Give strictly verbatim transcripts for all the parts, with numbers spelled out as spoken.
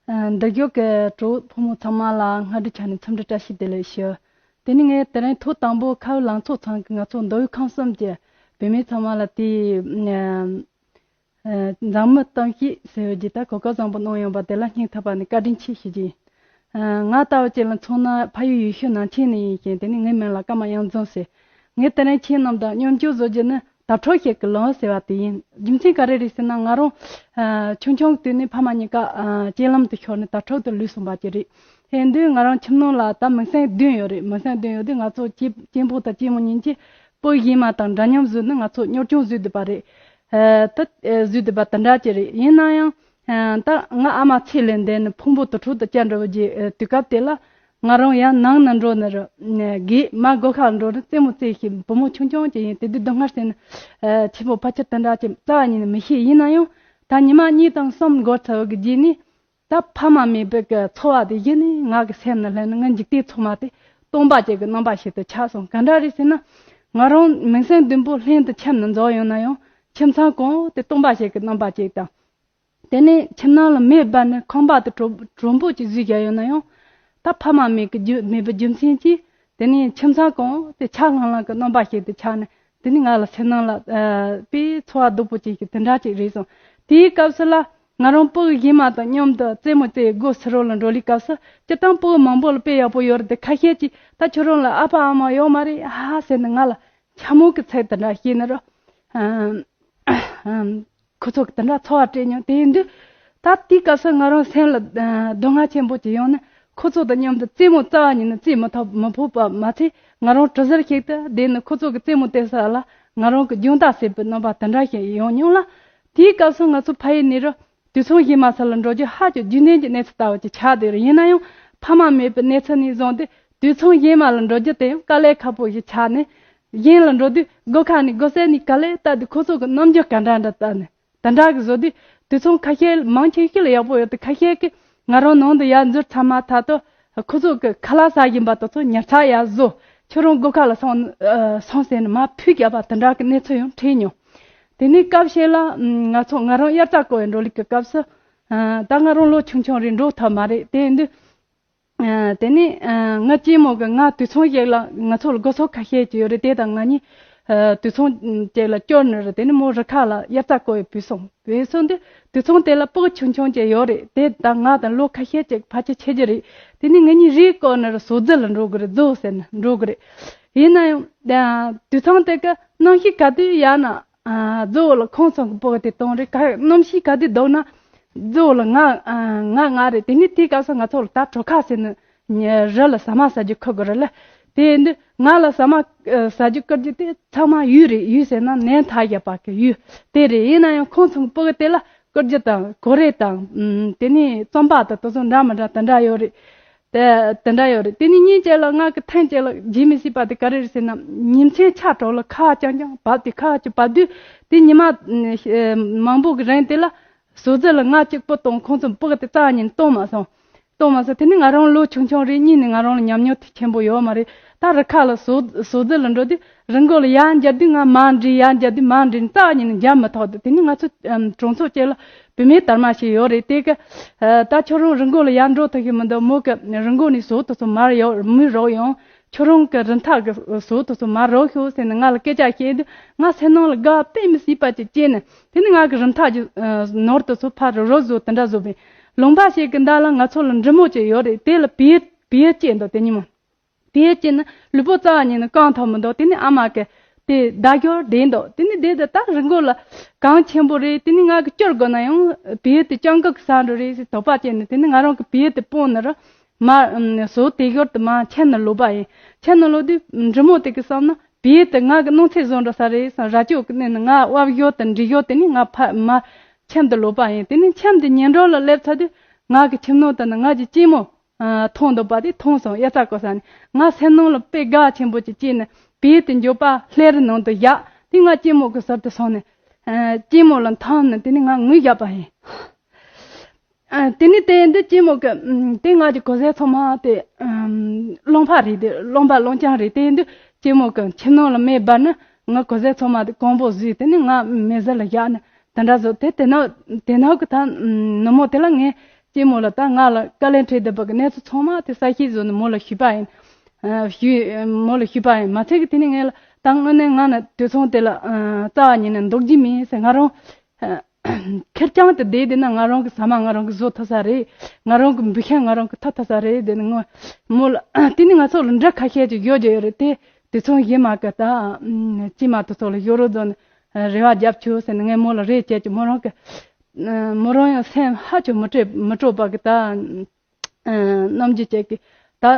ཨ། འདིར་བཞུགས་ཀྱི་གྲོགས་ཕོ་མོ་ཚང་མ་ལ་སྔ་དྲོ་ཆ་ནས་འཚམས་འདྲི་བཀྲ་ཤིས་བདེ་ལེགས་ཞུ། དེ་ནས་ངས་དེ་རིང་ཐོག་དང་པོ་ཁ་བའི་ལང་ཚོ་ཚང་གི་ང་ཚོ་མདོ་དབུས་ཁམས་གསུམ་གྱི་བུད་མེད་ཚང་མ་ལ་དེ། ཨ། ཨ། མཛངས་མའི་གཏམ་བཤད་ཟེར་བའི་ད་གོ་སྐབས་བཟང་པོ་གནང་ཡོང་པ་དེ་ལ་སྙིང་ཐག་པ་ནས་བཀའ་དྲིན་ཆེ་ཞུ་རྒྱུ་ཡིན། ཨ། ང་ལྟ་བུ་ཅིག་ལ་མཚོན་ན་ཕ་ཡུལ་ཡུལ་ཤུལ་ནང་ཆེན་ནས་ཡིན་ཞིང་། དེ་ནས་ངའི་མིང་ལ་ཀརྨ་དབྱངས་འཛོམས་ཟེར། ངས་དེ་རིང་ཁྱེད་རྣམས་དང་མཉམ་སྤྱོད་བཟོ་རྒྱུ་ནི་དྭ་ཕྲུག་ཞིག་གི་ལམ་ཟེར་བ་དེ་ཡིན། རྒྱུ་མཚན་ག་རེ་རེད་ཟེར་ན། ང་རང་ཨ་ཆུང་ཆུང་གི་དུས་ནས་ཕ་མ་གཉིས་ཀ་ཨ་རྐྱེན་ལམ་དུ་ཤོར་ནས་དྭ་ཕྲུག་ཏུ་ལུས་སོང་བ་ཅིག་རེད། དེ་དུས་ང་རང་ཁྱིམ་ནང་ལ་ད་མིང་སྲིང་བདུན་ཡོད་རེད། མིང་སྲིང་བདུན་ཡོད་དུས་ང་ཚོ་གཅེན་གཅེན་པོ་དང་གཅེན་མོ་གཉིས་ཀྱིས་སྤུ་གུ་གཞན་མ་དང་འདྲ་མཉམ་བཟོས་ནས་ང་ཚོ་གཉོར་སྐྱོང་བཟོས་བསྡད་པ་རེད། ཨ་ད་ཨ་བཟོས་བསྡད་པ་དེ་འདྲ་ཅིག་རེད། ཡིན་ན་ཡང་ཨ་ད་ང་ཨ་མ་ཚེ་ལས་འདས་ནས་ཕུང་པོ་དྭ་ཕྲུག་ཏུ་བསྐྱལ་འགྲོ་བའི་ཨ་དུས་སྐབས་དེ་ལ། ང་རང་ཡང་ནང་ན་འགྲོ་ནི་རེད། རྒས་མ་སྒོ་ཁར་འགྲོ་ནི་རྩེད་མོ་རྩེ་ཞིང་། བུ་མོ་ཆུང་ཆུང་ཅིག་ཡིན། དེ་དུས་སྡུག་བསྔལ་ཟེར་ནི་ཨ་ཆེན་པོ་ཕལ་ཆེར་དེ་འདྲ་ཅིག་རྩ་བ་ཉིད་ནས་མི་ཤེས། ཡིན་ན་ཡང་ད་ཉི་མ་གཉིས་དང་གསུམ་འགོར་ཚར་བའི་རྗེས་ནས། ད་ཕ་མ་མེད་པའི་གི་འཚོ་བ་དེ་གཞི་ནས་ང་གི་སེམས་ནང་སླེབས་ནས། ངའི་འཇིག་རྟེན་ཚང་མ་དེ་སྟོང་པ་ཅིག་གི་རྣམ་པ་ཞིག་ཏུ་ཆགས་སོང་། ག་འདྲ་རེད་ཟེར་ན། ང་རང་མིང་སྲིང་བདུན་པོ་ལྷན་དུ་ཁྱིམ་ནང་འཛོམས་ཡོང་ན་ཡང་། ཁྱིམ་ཚང་གང་དེ་སྟོང་པ་ཞིག་གི་རྣམ་པ་ཅིག་དང་། དེ་ནས་ཁྱིམ་ནང་ལ་མེ་འབར་ནས་ཁང་པ་དེ་དྲོ་དྲོན་པོ་ཅིག་བཟོས་བཞག་ཡོད་ན་ཡང་། ད་ཕ་མ་མེད་ཀྱི་རྒྱུ་མེད་པའི་རྒྱུ་མཚན་གྱིས། དེ་ནས་ཁྱིམ་ཚང་གང་དེ་ཆག་ལྷང་ལྷང་གི་རྣམ་པ་ཞིག་ཏུ་ཆགས་ནས། དེ་ནས་ང་ལ་སེམས་ནང་ལ་ཨ་དཔེ་ཚོར་བ་སྡུག་པོ་ཅིག་གི་དེ་འདྲ་ཅིག་རེད་སོང་། དེའི་སྐབས་སུ་ལ་ང་རང་སྤུ་གུ་གཞན་མ་དང་མཉམ་དུ་རྩེད་མོ་རྩེ། སྒོ་ཕྱི་རོལ་ལ་འགྲོ་ལེ་སྐབས་སུ། སྤྱིར་བཏང་སྤུ་གུ་མང་པོ་ལ་དཔེ་ཡག་པོ་ཡོད་རེད་དེ། ཁ་ཤས་ཀྱིས་ད་ཁྱོད་རང་ལ་ཨ་ཕ་ཨ་མ་ཡོད་མ་རེད་ཧ་ཟེར་ནས་ང་ལ་འཕྱ་སྨོད་ཀྱི་ཚིག་དེ་འདྲ་བཤད་ནི་རེད། ཨ་ཁོ་ཚོ་གིས་དེ་འདྲ་ཚོར་བ་སྤྲད་མྱོང་། དེ་ཡིན་དུས་ད་དེའི་སྐབས་སུ་ང་རང་སེམས་ལ་ཨ་སྡུག་བསྔལ་ཆེན་པོ་ཅིག་ཡོང་ནས། ཁོ་ཚོ་དང་མཉམ་དུ་རྩེད་མོ་རྩ་བ་ཉིད་ནས་རྩེད་མི་ཐུབ་མི་ཕོད་པ་མ་ཚད། ང་རང་གྲུ་ཟུར་ཞིག་ཏུ་བསྡད་ནས་ཁོ་ཚོ་གི་རྩེད་མོ་རྩེ་ས་ལ་ང་རང་གི་རྒྱང་ལྟ་བྱེད་པའི་རྣམ་པ་དེ་འདྲ་ཞིག་ཡོང་མྱོང་ལ། དེའི་སྐབས་སུ་ང་ཚོ་ཕ་ཡུལ་ནས་རུ་དུད་ཚང་གཞན་མ་ས་ལ་འགྲོ་རྒྱུ་ཧ་ཅང་རྒྱུན་ལྡན་གྱི་གནས་ཚུལ་ལྟ་བུ་ཅིག་ཆགས་བསྡད་རེད། ཡིན་ན་ཡང་ཕ་མ་མེད་པའི་གནས་ཚུལ་ནས་བཟུང་སྟེ། དུད་ཚང་གཞན་མ་ལ་འགྲོ་རྒྱུ་དེ་ཡང་དཀའ་ལས་ཁག་པོ་ཞིག་ཆགས་ནས། གཞན་ལ་འགྲོ་དུས་སྒོ་ཁ་ནས་སྒོ་ཟས་ནས་ག་ལེར་ལྟ་དུས། ཁོ་ཚོ་གི་རྣམ་འགྱུར་ག་འདྲ་འདྲ་ལྟ་ནས། དེ་འདྲ་གི་བཟོ་དུས་དུད་ཚང་ཁ་ཤས་མང་ཆེ་ཤོས་ལ་ཡག་པོ་ཡོད་དེ། ཁ་ཤས་ཀྱིས་ང་རང་ནང་དུ་ཡར་འཛུལ་ཚར་མ་ཐག་ཏུ་ཁོ་ཚོ་གི་ཁ་ལག་ཟ་བཞིན་པ་དེ་ཚོ་ཉར་ཚགས་ཡར་བཟོ། ཁྱོད་རང་སྒོ་ཁ་ལ་སོང་ཨ་སོང་ཟེར་ནས་མར་ཕུད་བརྒྱབ་པ་དེ་འདྲ་གི་གནས་ཚུལ་ཡང་འཕྲད་མྱོང་། དེ་ནས་སྐབས་ཤིག་ལ་ང་ཚོ་ང་རང་དབྱར་རྩྭ་བརྐོ་བའི་འགྲོ་ལུགས་ཀྱི་སྐབས་སུ། ཨ་ད་ང་རང་ལོ་ཆུང་ཆུང་རེད། འགྲོ་ཐུབ་མ་རེད། དེ་ཡིན་དུས། ཨ་དེ་ནས་ཨ་ང་གཅེན་མོ་གིས་ང་དུད་ཚང་ཞིག་ལ། ང་ཚོ་ལ་སྒོ་ཟོག་ཁ་ཤས་ཅིག་ཡོད་རེད། དེ་དང་ང་གཉིས་ཨ་དུད་ཚང་ཅིག་ལ་བསྐྱུར་ནི་རེད། དེ་ནས་མོ་རི་ཁ་ལ་དབྱར་རྩྭ་བརྐོ་བའི་བུད་སོང་། བུད་སོང་དུས་དུད་ཚང་དེ་ལ་སྤུ་གུ་ཆུང་ཆུང་ཅིག་ཡོད་རེད། དེ་དང་ང་དང་ལོ་ཁ་ཤས་ཅིག་ཕལ་ཆེར་ཆེ་རྒྱུ་རེད། དེ་ནས་ང་གཉིས་རེས་བསྐོར་ནི་རེད། ཟོག་རྫི་ལ་འགྲོ་དགོས་རེད། རྫི་ཟེར་ནས་འགྲོ་དགོས་རེད། ཡིན་ན་ཡང་ཨ་དུད་ཚང་དེ་གི་གནམ་གཤིས་ག་དུས་ཡག་ན། ཨ་རྫི་བོ་ལ་ཁོང་ཚང་གི་སྤུ་གུ་དེ་གཏོང་རེད། ག་གནམ་གཤིས་ག་དུས་སྡུག་ན་རྫི་བོ་ལ་ང་ཨ་ང་ང་རེད། དེ་ནས་དེའི་སྐབས་སུ་ང་ཚོ་ལ་ད་གྲོ་ཁ་ཟེར་ནི་རི་ལ་ཟ་མ་ཟ་རྒྱུ་ཁུར་དགོས་རེད་ལ། དེ་ཡིན་དུས་ང་ལ་ཟ་མ་ཨ་ཟ་རྒྱུ་བསྐུར་རྒྱུ་དེ་ཚང་མ་ཡུལ་རེད། ཡུལ་ཟེར་ན་ནས་ཐག་བཞག་པ་གི་ཡུལ་དེ་རེད། ཡིན་ན་ཡང་ཁོང་ཚང་གི་སྤུ་གུ་དེ་ལ་བསྐུར་རྒྱུ་དང་གོ་རེ་དང་ཨམ་དེ་ནས་རྩམ་པ་དང་དེ་ཚོ་འདྲ་མི་འདྲ་དེ་འདྲ་ཡོད་རེད། དེ་དེ་འདྲ་ཡོད་རེད། དེ་ནས་ཉིན་གཅིག་ལ་ང་གི་ཐེངས་གཅིག་ལ་བརྗེད་མི་སྲིད་པ་དེ་ག་རེ་རེད་ཟེར་ན། ཉིན་མཚན་ཆ་གྲོགས་ལ་ཁ་རྐྱང་རྐྱང་བབས་ཏེ། ཁ་ཅིག་བབས་དུས་དེ་ཉི་མ་ཨ་མང་པོ་གི་རིང་དེ་ལ་ཟོག་རྫི་ལ་ང་གཅིག་པུ་དང་ཁོང་ཚོ་སྤུ་གུ་དེ་རྩ་ཉིད་གཏོང་མ་སོང་། གཏོང་མ་སོང་། དེ་ནི་ང་རང་ལོ་ཆུང་ཆུང་རེད། གཉིས་ནི་ང་རང་ལ་ཉམས་མྱོང་དེ་ཆེན་པོ་ཡོད་མ་རེད། ད་རི་ཁ་ལ་ཟོག་ཟོག་རྫི་ལ་འགྲོ་དུས་རི་མགོ་ལ་ཡར་འགྱེལ་དུས་ང་མར་འགྲིལ། ཡར་འགྱེལ་དུས་མར་འགྲིལ། རྩ་ཉིད་ནས་འགྱེལ་མི་ཐུབ་འདུག་དེ་ནི་ང་ཚོ་ཨམ་གྲོང་ཚོ་བཅས་ལ་བུད་མེད་དར་མ་ཞིག་ཡོད་རེད། དེ་གི་ཨ་ད་ཁྱོད་རང་རི་མགོ་ལ་ཡར་འགྲོ་ཐུབ་ཀྱི་མི་འདུག་མོ་གི་རི་མགོ་ནས་ཟོག་དེ་ཚོ་མར་ཡོ་མུར་རོགས་ཡོང་། ཁྱོད་རང་གི་རི་མཐའ་གི་ཟོག་དེ་ཚོ་མར་རོགས་ཤོག་ཟེར་ནས་ང་ལ་སྐད་ཆ་བཤད་དུས། ང་སེམས་ནང་ལ་དགའ་དཔེ་མི་སྲིད་པ་ཅིག་སྐྱེས་ནས། དེ་ནི་ང་གི་རི་མཐའ་གི་ཨ་ནོར་དེ་ཚོ་ཕར་རོགས་བཟོ་དེ་འདྲ་བཟོ་བས། ལུང་པ་ཞིག་གི་མདའ་ལ་ང་ཚོ་ལ་འབྲི་མོ་ཅིག་ཡོད་རེད། དེ་ལ་བེའུ་བེའུ་སྐྱེས་འདུག་དེ་ཉིན་མོ། དེའི་རྐྱེན་ནི་ལུས་པོ་རྩ་བ་ཉིད་ནས་བཀང་ཐུབ་མི་འདུག་དེ་ནི་ཨ་མ་གིས་དེ་བདའ་རྒྱུར་བསྡད་འདུག་དེ་ནི་བསྡད་དེ་ད་རི་མགོ་ལ་གངས་ཆེན་པོ་རེད། དེ་ནི་ང་གིས་སྐྱུར་དགོས་ན་ཡང་བེའུ་དེ་སྤྱང་ཀི་གིས་ཟ་འགྲོ་རེད་ཟེར་དོགས་པ་སྐྱེས་ནས། དེ་ནི་ང་རང་གིས་བེའུ་དེ་སྤུངས་ནས་ར་མར་ཨམ་ཟོག་དེ་ཞོར་དུ་མར་ཁྱེར་ནས་ལོག་པ་ཡིན། ཁྱེར་ནས་ལོག་དུས་འབྲི་མོ་དེ་གིས་བསམ་ན་བེའུ་དེ་ང་གི་གནོད་འཚེ་བཟོ་འགྲོ་ས་རེད་བསམ། རྭ་ཅོ་གིས་མནན་ནས་ང་དབབ་ཞོར་དང་འགྲིལ་ཞོར་དེ་ནི་ང་ཕར་མར་ཁྱིམ་དུ་ལོག་པ་ཡིན། དེ་ནི་ཁྱིམ་དེ་ཉེ་འགྲམ་ལ་སླེབས་ཚར་དུས་ང་གི་ཁྱིམ་ནང་དུ་ནི་ང་གི་གཅེན་མོ། ཨ་མཐོང་འདུག་པ་དེ་མཐོང་སོང་། དབྱར་རྩྭ་བརྐོ་ས་ནས། ང་སེམས་ནང་ལ་དཔེ་དགའ་ཆེན་པོ་ཅིག་སྐྱེས་ནས་བེའུ་དེ་མགྱོགས་པ་ལྷས་རའི་ནང་དུ་བཞག་དེ་ང་གཅེན་མོ་གི་ཟུར་དུ་སོང་ནས། ཨ་གཅེན་མོ་ལ་འཐམས་ནས་དེ་ནས་ང་ངུས་བཞག་པ་ཡིན། ཨ་དེ་ནས་དེ་ཡིན་དུས་གཅེན་མོ་གིས་ཨམ་དེ་ང་གི་གོས་ཟས་ཚང་མ་དེ་ཨམ་རློན་པ་རེད། དེ་རློན་པ་རློན་རྐྱང་རེད། དེ་ཡིན་དུས་གཅེན་མོ་གིས་ཁྱིམ་ནང་ལ་མེ་སྦར་ནས་ང་གོས་ཟས་ཚང་མ་དེ་གང་པོ་བཟོས། དེ་ནས་ང་མེ་ཟུར་ལ་བཞག་ནས་དེ་འདྲ་བཟོས། དེ་དེ་ནས་དེ་ནས་གི་ད་ཨམ་ནུབ་མོ་དེ་ལ་ངས། གཅེན་མོ་ལ་ད་ང་ལ་དཀའ་ལས་འཕྲད་བསྡད་པ་གི་གནས་ཚུལ་ཚང་མ་དེ་གསལ་བཤད་བཟོས་ནས་མོ་ལ་ཞུས་པ་ཡིན། ཨ་ཞུས་མོ་ལ་ཞུས་པ་ཡིན། མ་ཚད་ཀྱི་དེ་ནས་ངས་ལ་ད་དངོས་གནས་ང་ནི་དུད་ཚང་དེ་ལ་ཨ་རྩ་བ་ཉིད་ནས་འདུག་རྒྱུ་མིན་ཟེར། ང་རང་ཨ་ཁེར་རྐྱང་དུ་བསྡད་བསྡད་ན་ང་རང་གི་ཟ་མ་ང་རང་གིས་བཟོ་ཐུབ་ས་རེད། ང་རང་གི་འབུད་ཤིང་ང་རང་གིས་འཐུ་ཐུབ་ས་རེད། དེ་ནས་ངོ་མོ་ལ་དེ་ནས་ང་ཚོ་ལ་འདྲ་ཁ་ཤས་ཅིག་ཡོད་ཀྱི་ཡོད་རེད། དེ་དུད་ཚང་གཞན་མ་གི་ད་ཨ་གཅེན་མ་དེ་ཚོ་ལ་ཡོ་རོབ་རྫོང་ནས་རེ་བ་རྒྱབ་ཆོག་ཟེར་ནས་ངས་མོ་ལ་རེ་བྱས་ཀྱི། མོ་རང་གི་མོ་རང་ཡང་སེམས་ཧ་ཅང་མི་སྤྲོ་མི་སྤྲོ་བ་གི་ད་ཨ་རྣམ་འགྱུར་བྱས་ཀྱི། ད་ཨ་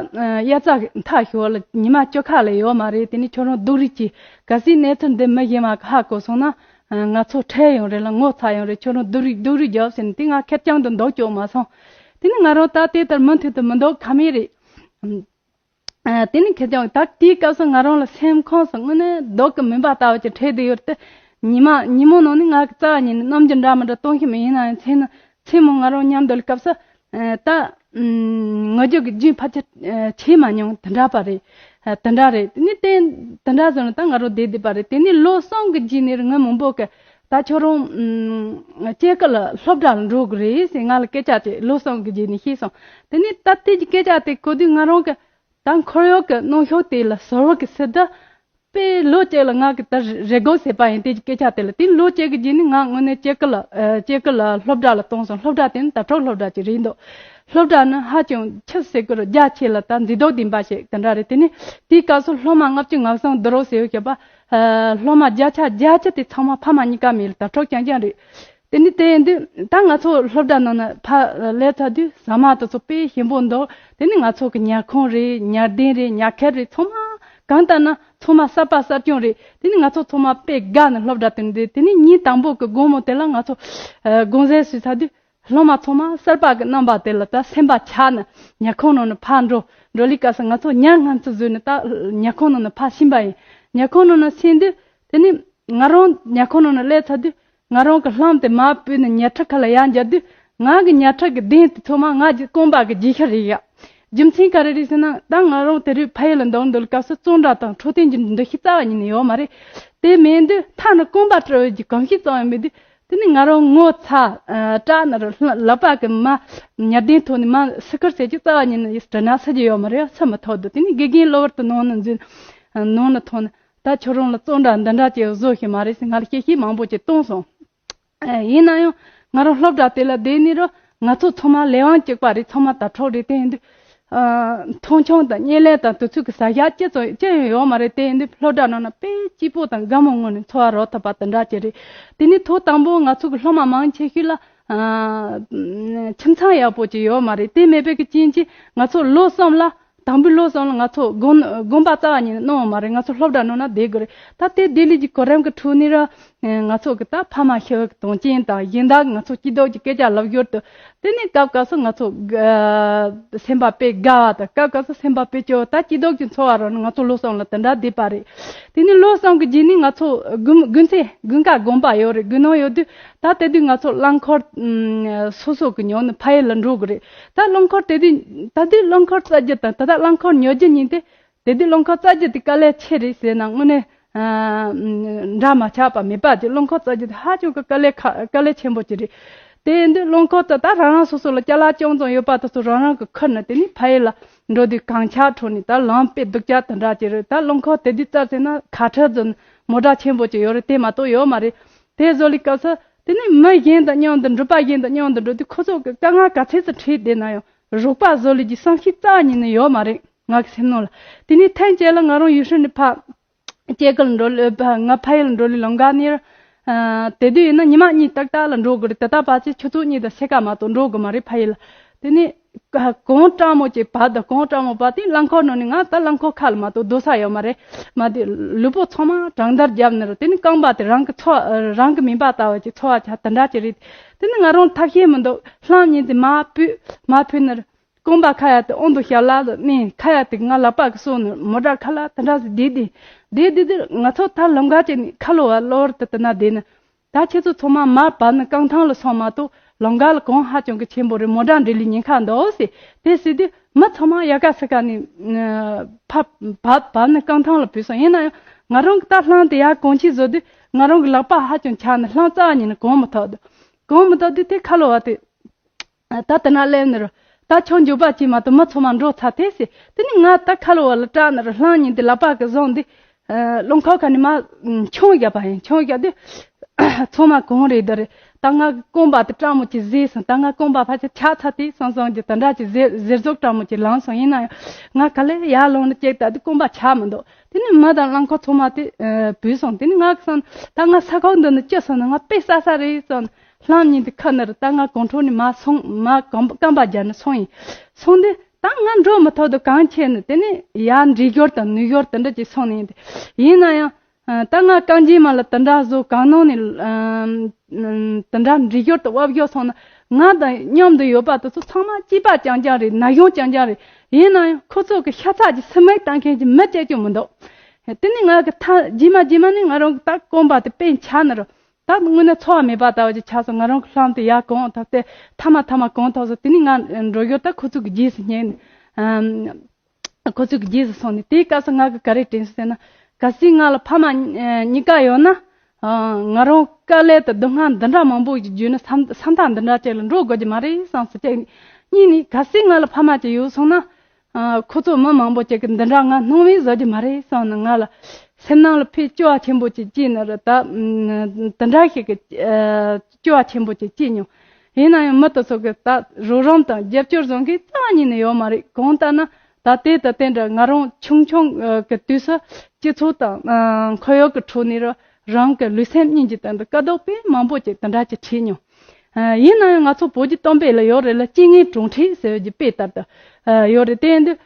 དབྱར་རྩྭ་མཐའ་ཞོར་ལ་ཉི་མ་བཅུ་ཁ་ལས་ཡོད་མ་རེད། དེ་ནས་ཁྱོད་རང་སྡུག་རུས་གྱིས། གལ་སྲིད་གནས་ཚུལ་འདི་མི་གཞན་མ་གི་ཧ་གོ་སོང་ན་ཨ་ང་ཚོ་ཁྲེལ་ཡོང་རེད་ལ་ངོ་ཚ་ཡོང་རེད། ཁྱོད་རང་སྡུག་རུས་སྡུག་རུས་རྒྱོབ་ཟེར་ནས་དེ་ང་ཁེར་རྐྱང་དུ་འདུག་ཆོག་མ་སོང་། དེ་ནས་ང་རང་ད་དེ་ལྟར་མུ་མཐུད་དུ་མི་འདུག་ཁ་མེད་རེད། ཨ་དེ་ནི་ཁེར་རྐྱང་ད་དེའི་སྐབས་སུ་ང་རང་ལ་སེམས་ཁོངས་སུ་དངོས་གནས་སྡུག་གི་མུན་པ་ལྟ་བུ་ཅིག་འཕྲད་བསྡད་ཡོད་དེ། ཉི་མ་ཉིན་མོ་ནང་ནི་ང་གི་རྩ་བ་ཉིད་ནས་རྣམ་འགྱུར་འདྲ་མི་འདྲ་སྟོན་གྱི་མེད། ཡིན་ན་ཡང་མཚན་མཚན་མོ་ང་རང་མཉམ་སྡོད་སྐབས་སུ་ཨ་ད་ཨུམ་ངུ་རྒྱུ་གི་རྒྱུན་ཕལ་ཆེར་ཨ་ཆད་མ་མྱོང་། དེ་འདྲ་པ་རེད། ཨ་དེ་འདྲ་རེད། དེ་ནི་དེ་དེ་འདྲ་བཟོས་ན་ད་ང་རང་བསྡད་བསྡད་པ་རེད། དེ་ནི་ལོ་གསུམ་གྱི་རྗེས་ནས་ངའི་མུན་པོ་གི་ད་ཁྱོད་རང་ཨུམ་སྐྱེ་རྒུ་ལ་སློབ་གྲྭ་ལ་འགྲོ་དགོས་རེད་ཟེར་ང་ལ་སྐད་ཆ་དེ་ལོ་གསུམ་གྱི་རྗེས་ནས་བཤད་སོང་། དེ་ནི་ད་དེ་གི་སྐད་ཆ་དེ་གོ་དུས་ང་རང་གི་ད་འཁོར་གཡོག་གི་གནོན་ཤུགས་དེ་ལ་ཟུར་བ་གི་སྲིད་དུ་དཔེ་ལོ་གཅིག་ལ་ང་གི་ད་རེ་སྒུག་ཟེར་བ་ཡིན། དེ་གི་སྐད་ཆ་དེ་ལ་དེ་ལོ་གཅིག་གི་རྗེས་ནས་ང་དངོས་གནས་སྐྱེ་རྒུ་ལ་ཨ་སྐྱེ་རྒུ་ལ་སློབ་གྲྭ་ལ་བཏང་སོང་། སློབ་གྲྭ་དེ་ནི་དྭ་ཕྲུག་སློབ་གྲྭ་ཅིག་རེད་འདུག་སློབ་གྲྭ་ནི་ཧ་ཅང་ཆི་ཟེར་དགོས་རེད། རྒྱ་ཆེ་ལ་ད་མཛེས་སྡུག་ལྡན་པ་ཞིག་དེ་འདྲ་རེད། དེ་ནི་དེའི་སྐབས་སུ་སློབ་མ་ལྔ་བཅུ་ང་གསུམ་བསྡུ་རོགས་ཟེར་བའི་བཤད་པ། ཨ་སློབ་མ་བརྒྱ་ཆ་བརྒྱད་ཅུ་དེ་ཚང་མ་ཕ་མ་གཉིས་ཀ་མེད་ལ་དྭ་ཕྲུག་རྐྱང་རྐྱང་རེད། དེ་ནི་དེ་ཡིན་དུས་ད་ང་ཚོ་སློབ་གྲྭ་ནང་ན་ཕར་སླེབས་ཚར་དུས་ཟ་མ་དེ་ཚོ་དཔེ་ཞིམ་པོ་འདུག་དེ་ནི་ང་ཚོ་གི་ཉལ་ཁང་རེད། ཉལ་གདན་རེད། ཉལ་ཁེབས་རེད། ཚང་མ་གང་ལྟར་ན་ཚང་མ་གསར་པ་གསར་རྐྱང་རེད། དེ་ནི་ང་ཚོ་ཚང་མ་དཔེ་དགའ་ནས་སློབ་གྲྭ་དེར་འགྲོ། དེ་ནི་ཉིན་དང་པོ་གི་དགོང་མོ་དེ་ལ་ང་ཚོ་ཨ་དགོང་ཟས་ཟོས་ཚར་དུས་སློབ་མ་ཚང་མ་གསར་པ་གི་རྣམ་པ་དེ་ལ་ད་སེམས་པ་ཆགས་ནས་ཉལ་ཁང་ནང་ནས་ཕར་འགྲོ། འགྲོ་ལི་སྐབས་སུ་ང་ཚོ་ཉལ་སྔ་ཙམ་བཟོས་ནས་ད་ཉལ་ཁང་ནང་ནས་ཕར་ཕྱིན་པ་ཡིན། ཉལ་ཁང་ནང་ནས་ཕྱིན་དུས་དེ་ནི་ང་རང་ཉལ་ཁང་ནང་ནས་སླེབས་ཚར་དུས་ང་རང་གི་ལྷམ་དེ་མར་ཕུད་ནས་ཉལ་ཁྲི་ཁ་ལ་ཡར་འབྱར་དུས་ང་གི་ཉལ་ཁྲི་གི་གདན་དེ་ཚང་མ་ང་གི་རྐང་པ་གི་རྗེས་ཤུལ་རེད་ཡ། རྒྱུ་མཚན་ག་རེ་རེད་ཟེར་ན་ད་ང་རང་དེ་རིང་ཕ་ཡུལ་ལ་འདུག་འདུག་སྐབས་སུ་བཙོན་ར་དང་འཕྲོད་བསྟེན་གྱི་འདུ་ཤེས་རྩ་བ་ཉིད་ནས་ཡོད་མ་རེད། དེ་མེད་དུས་མཐའ་ནས་རྐང་པ་བཀྲུ་བའི་གི་གོམས་གཤིས་ཙམ་ཡང་མེད་དུས། དེ་ནི་ང་རང་ངོ་ཚ་ཨ་སྐྲག་ནས་ར་ལག་པ་གི་མ་ཉལ་གདན་ཐོག་ནས་མ་སུ་ཁར་ཟེར་གྱི་རྩ་བ་ཉིད་ནས་དྲི་ན་སུ་གྱི་ཡོད་མ་རེད། སུ་མི་ཐོག་འདུག་དེ་ནི་དགེ་རྒན་གློ་བུར་དུ་ནང་ནས་འཛུལ་ནང་ནས་ཐོན། ད་ཁྱོད་རང་ལ་བཙོན་ར་འདི་འདྲ་ཅིག་བཟོ་ཤེས་མ་རེད་ཟེར་ང་ལ་གཤེ་གཤེ་མང་པོ་ཅིག་གཏོང་སོང་། ཨ་ཡིན་ན་ཡང་ང་རང་སློབ་གྲྭ་དེ་ལ་བསྡད་ནས་ར་ང་ཚོ་ཚང་མ་ལས་དབང་གཅིག་པ་རེད། ཚང་མ་དྭ་ཕྲུག་རེད། དེ་ཡིན་དུས་ཨ་མཐོང་ཆུང་དང་བརྙས་ལེན་དང་དུས་ཚོད་ཀྱི་ཟ་ཞག་ཅི་ཙམ་ཅི་ཡང་ཡོད་མ་རེད། དེ་ཡིན་དུས་སློབ་གྲྭ་ནང་ན་དཔེ་སྐྱིད་པོ་དང་དགའ་མོ་ངང་ནས་འཚོ་བ་རོལ་ཐུབ་པ་དེ་འདྲ་ཅིག་རེད། དེ་ནས་ཐོག་དང་པོ་ང་ཚོ་གི་སློབ་མ་མང་ཆེ་ཤོས་ལ་ཨ་ཁྱིམ་ཚང་ཡག་པོ་ཅིག་ཡོད་མ་རེད། དེ་མེད་པའི་གི་རྐྱེན་གྱིས་ང་ཚོ་ལོ་གསུམ་ལ་དང་པོའི་ལོ་གསུམ་ལ་ང་ཚོ་དགོན་དགོན་པ་རྩ་བ་ཉིད་ནས་གནང་བ་མ་རེད། ང་ཚོ་སློབ་གྲྭ་ནང་ན་བསྡད་དགོས་རེད། ད་དེ་བསྡད་ལས་ཀྱི་གོ་རིམ་གྱི་ཁྲོད་ནས་ར་ང་ཚོ་གི་ད་ཕ་མ་ཤི་བའི་གི་དོན་རྐྱེན་དང་གཞན་དག་གི་ང་ཚོ་སྐྱིད་སྡུག་གི་སྐད་ཆ་ལབ་ཡོད་དུས། དེ་ནས་སྐབས་སྐབས་སུ་ང་ཚོ་ཨ་སེམས་པ་དཔེ་དགའ་བ་དང་སྐབས་སྐབས་སུ་སེམས་པ་དཔེ་སྐྱོ་བ། ད་སྐྱིད་སྡུག་གི་འཚོ་བ་རོལ་ནས་ང་ཚོ་ལོ་གསུམ་ལ་དེ་འདྲ་བསྡད་པ་རེད། དེ་ནས་ལོ་གསུམ་གི་རྗེས་ནས་ང་ཚོ་དགུན་དགུན་ཚེ་དགུན་ཁ་དགོན་པ་ཡོད་རེད། དགུན་གནང་ཡོད་དུས་ད་དེ་དུས་ང་ཚོ་རླངས་འཁོར་ཨ་སོ་སོ་གི་ཉོ་ནས་ཕ་ཡུལ་ལ་འགྲོ་དགོས་རེད། ད་རླངས་འཁོར་དེ་དུས་ད་དུས་རླངས་འཁོར་རྩ་རྒྱུ་དང་ད་ལྟ་རླངས་འཁོར་ཉོ་རྒྱུ་གཉིས་དེ། དེ་དུས་རླངས་འཁོར་རྩ་རྒྱུ་དེ་དཀའ་ལས་ཆེ་རེད་ཟེར་ན་དངོས་གནས་ཨ་འདྲ་མ་ཆགས་པ་མེད་པ་ཅིག་རླངས་འཁོར་རྩ་རྒྱུ་དེ་ཧ་ཅང་གི་དཀའ་ལས་ཁ་དཀའ་ལས་ཆེན་པོ་ཅིག་རེད། དེ་ཡིན་དུས་རླངས་འཁོར་དེ་ད་རང་རང་སོ་སོ་ལ་ཅ་ལག་ཅུང་ཙམ་ཡོད་པ་དེ་ཚོ་རང་རང་གི་ཁུར་ནས་དེ་ནས་ཕ་ཡུལ་ལ་འགྲོ་དུས་གངས་ཆག་ཁྲོད་ནས་ད་ལམ་དཔེ་སྡུག་ཅག་དེ་འདྲ་ཅིག་རེད། ད་རླངས་འཁོར་དེ་དུས་རྩ་ཟེར་ན་ཁ་ཁྲ་ཚོ་མོ་ཊ་ཆེན་པོ་ཅིག་ཡོད་རེད། དེ་མ་གཏོགས་ཡོད་མ་རེད། དེ་བཟོ་ལི་སྐབས་སུ་དེ་ནས་མི་གཞན་དང་མཉམ་དུ་འགྲུལ་པ་གཞན་དང་མཉམ་དུ་འགྲོ་དུས་ཁོ་ཚོ་གི་དཀའ་ངལ་ག་ཚད་ཙམ་འཕྲད་བསྡད་ན་ཡང་རོགས་པ་བཟོ་ལས་ཀྱི་བསམ་ཤེས་རྩ་བ་ཉིད་ནས་ཡོད་མ་རེད། ང་གི་སེམས་ནང་ལ། དེ་ནས་ཐེངས་གཅིག་ལ་ང་རང་ཡུལ་ཤུལ་ནས་ཕ་སྐྱེ་རྒུ་ལ་འགྲོ་ལ་ཕ་ང་ཕ་ཡུལ་ལ་འགྲོ་ལས་ལམ་ཁ་ནས་ཨ་དེ་དུས་ཡིན་ན་ཉི་མ་གཉིས་ཏག་ཏག་ལ་འགྲོ་དགོས་རེད། དེ་ལྟར་བར་ཆད་ཆུ་ཚོད་གཉིས་དང་ཕྱེད་ཀ་མ་གཏོགས་འགྲོ་དགོས་མ་རེད་ཕ་ཡུལ་ལ། དེ་ནས་གངས་སྐྲག་མོ་ཅིག་བབས་དང་གངས་སྐྲག་མོ་བབས་དེ་རླངས་འཁོར་ནང་ནས་ང་ད་རླངས་འཁོར་ཁ་ལ་མ་གཏོགས་སྡོད་ས་ཡོད་མ་རེད། མ་དེ་ལུས་པོ་ཚང་མ་གྲང་འདར་བརྒྱབ་ནས་རེད། དེ་ནས་རྐང་པ་དེ་རང་གི་ཚོ་རང་གི་མིན་པ་ལྟ་བུ་ཅིག་ཚོར་བ་ཆགས། དེ་འདྲ་ཅིག་རེད། དེ་ནས་ང་རང་ཐབས་ཤེས་མི་འདུག་ལྷམ་གཉིས་དེ་མར་ཕུད་མར་ཕུད་ནས་རྐང་པ་ཁ་ཡ་དེ་ཨོང་དུ་ཞབས་ལ་ལ་གནས། ཁ་ཡ་དེ་ང་ལག་པ་གིས་གསོ་ནས་མོ་ཊ་ཁ་ལ་དེ་འདྲ་ཟིག་བསྡད་དེ་བསྡད་བསྡད་དེ་ང་ཚོ་ད་ལམ་ཁ་ཅིག་ནས་ཁ་ལོ་བ་གློ་བུར་དུ་དེ་ན་བསྡད་ནས། ད་ཁྱེད་ཚོ་ཚང་མ་མར་བབས་ནས་རྐང་ཐང་ལ་སོང་མ་གཏོགས་ལམ་ཁ་ལ་གངས་ཧ་ཅང་གི་ཆེན་པོ་རེད། མོ་ཊ་འགྲིལ་ལས་ཉེན་ཁ་འདུག་ཟེར། དེ་ཟེར་དུས་མི་ཚང་མ་ཡ་ག་ས་ག་ནས་ཕ་བབས་བབས་ནས་རྐང་ཐང་ལ་བུད་སོང་། ཡིན་ན་ཡང་ང་རང་གི་ད་ལྷམ་དེ་ཡར་གོང་ཆེ་བཟོ་དུས་ང་རང་གི་ལག་པ་ཧ་ཅང་ཆག་ནས་ལྷམ་རྩ་བ་ཉིད་ནས་གོན་མི་ཐུབ་འདུག་གོན་མི་ཐུབ་དུས་དེ་ཁ་ལོ་བ་དེ། ད་དེ་ན་སླེབས་ནི་རུ། ད་ཆང་འཇོག་པ་ཅིག་མ་གཏོགས་མི་ཚང་མ་འགྲོ་ཚར་ཐལ་ཟེར། དེ་ནི་ང་ད་ཁ་ལོ་བ་ལ་སྐྲག་ནི་རུ། ལྷམ་གཉིས་འདི་ལག་པ་གི་བཟུང་འདི། ཨ། རླངས་འཁོར་ཁ་ནས་མར་མཆོང་བརྒྱབ་པ་ཡིན། མཆོང་བརྒྱབ་དུས། ཚང་མ་གང་རེད་འདི་རེད། ད་ང་གི་རྐང་པ་དེ་སྐྲག་མོ་ཅིག་བཟས་སོང་། ད་ང་རྐང་པ་ཕལ་ཆེར་ཆག་ཚར་དེ་སོང་སོང་གི་དེ་འདྲ་ཅིག་གཟེར་གཟེར་ཟུག་སྐྲག་མོ་ཅིག་ལངས་སོང་། ཡིན་ན་ཡང་ང་ག་ལེར་ཡར་ལངས་ནས་ཅིག་ལྟ་དུས་རྐང་པ་ཆག་མི་འདུག་དེ་ནས་མི་དང་རླངས་འཁོར་ཚང་མ་དེ་བུད་སོང་། དེ་ནས་ང་གི་སོང་ད་ང་ས་ཁོག་འདི་ནས་སྐྱུར་སོང་ན་ང་དཔེ་ཟ་ས་རེད་སོང་། ལྷམ་གཉིས་དེ་ཁུར་ནི་རུ། ད་ང་གོང་ཁྲོ་ནས་མར་སོང་། མར་རྐང་པ་རྐང་པ་རྒྱབ་ནས་སོང་ཡིན། སོང་དུས་ད་ང་འགྲོ་མི་ཐུབ་དུས་གངས་ཁྱེར་ནས་དེ་ནས་ཡར་འགྲིལ་ཞོར་དང་ནུར་ཞོར་དེ་འདྲ་ཅིག་སོང་ནི་ཡིན། ཡིན་ན་ཡང་། ཨ། ད་ང་རྐང་རྗེས་མ་ལ་དེ་འདྲ་བཟོ། གངས་ནང་ནས། ཨ། དེ་འདྲ་འགྲིལ་ཞོར་དང་བབས་ཞོར་སོང་ན། ང་དང་མཉམ་དུ་ཡོད་པ་དེ་ཚོ་ཚང་མ་སྐྱེས་པ་རྐྱང་རྐྱང་རེད། ན་གཞོན་རྐྱང་རྐྱང་རེད། ཡིན་ན་ཡང་ཁོ་ཚོ་གི་ཤ་ཚ་གི་སེམས་མེད་བཏང་མཁན་གྱི་མི་གཅིག་ཀྱང་མི་འདུག་དེ་ནས་ང་གི་ཐ་རྗེས་མ་རྗེས་མ་ནས་ང་རང་གི་ད་རྐང་པ་དེ་དཔེ་ཆག་ནི་རུ། ད་དངོས་གནས་འཚོ་བ་མེད་པ་ལྟ་བུ་ཅིག་ཆགས་སོང་། ང་རང་གི་ལྷམ་དེ་ཡར་གང་ཐོབ་སྟེ་ཐ་མ་ཐ་མ་གང་ཐོབ་སོང་། དེ་ནས་ང་འགྲོ་ཞོར་ད་ཁོ་ཚོ་གི་རྗེས་སུ་བསྙེགས་ནས། ཨམ། ཁོ་ཚོ་གི་རྗེས་སུ་སོང་ནས། དེའི་སྐབས་སུ་ང་གི་ག་རེ་དྲན་སོང་ཟེར་ན། གལ་སྲིད་ང་ལ་ཕ་མ་གཉིས་ཀ་ཡོད་ན། ཨ། ང་རང་དཀའ་ལས་དང་སྡུག་བསྔལ་འདི་འདྲ་མང་པོ་ཞིག་བརྒྱུད་ནས་ས་ས་མཐའ་འདི་འདྲ་ཅིག་ལ་འགྲོ་དགོས་ཀྱི་མ་རེད་བསམ་སོང་། གཅིག་གཉིས་ནས་གལ་སྲིད་ང་ལ་ཕ་མ་ཅིག་ཡོད་སོང་ན། ཨ། ཁོ་ཚོ་མི་མང་པོ་ཅིག་གིས་འདི་འདྲ་ང་སྣང་མེད་བཟོ་རྒྱུ་མ་རེད་བསམ་ནས་ང་ལ་སེམས་ནང་ལ་དཔེ་སྐྱོ་བ་ཆེན་པོ་ཅིག་སྐྱེས་ནི་རེད། ད་འདི་འདྲ་ཞིག་གི་སྐྱོ་བ་ཆེན་པོ་ཅིག་སྐྱེས་མྱོང་། ཡིན་ན་ཡང་མི་དེ་ཚོ་གི་ད་རོགས་རམ་དང་རྒྱབ་སྐྱོར་བཟོ་མཁན་རྩ་བ་ཉིད་ནས་ཡོད་མ་རེད། གང་ལྟར་ན་ད་དེ་དང་དེ་འདྲ་ང་རང་ཆུང་ཆུང་གི་དུས་སུ་སྤྱི་ཚོགས་དང་ཁོར་ཡུག་གི་ཁྲོད་ནས་རང་གི་ལུས་སེམས་གཉིས་ཀྱི་སྟེང་དུ་དཀའ་སྡུག་དཔེ་མང་པོ་ཅིག་དེ་འདྲ་ཅིག་འཕྲད་མྱོང་། ཡིན་ན་ཡང་ང་ཚོ་བོད་ཀྱི་གཏམ་དཔེ་ལ་ཡོད་རེད་ལ། རྐྱེན་ངན་གྲོགས་འཕྲད་ཟེར་བའི་དཔེ་ལྟར་དུ་ཡོད་རེད། དེ་ཡིན་དུས་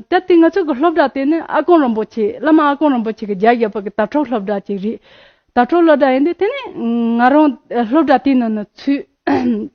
ད་ལྟའི་ང་ཚོ་གི་སློབ་གྲྭ་དེ་ནི་ཨ་དཀོན་རིན་པོ་ཆེ། བླ་མ་ཨ་དཀོན་རིན་པོ་ཆེ་གི་རྒྱབ་བཞག་པ་གི་དྭགས་ཕྲུག་སློབ་གྲྭ་ཅིག་རེད། དྭགས་ཕྲུག་སློབ་གྲྭ་ཡིན་དུས་དེ་ནི་ང་རང་སློབ་གྲྭ་དེའི་ནང་ན་ཚུད།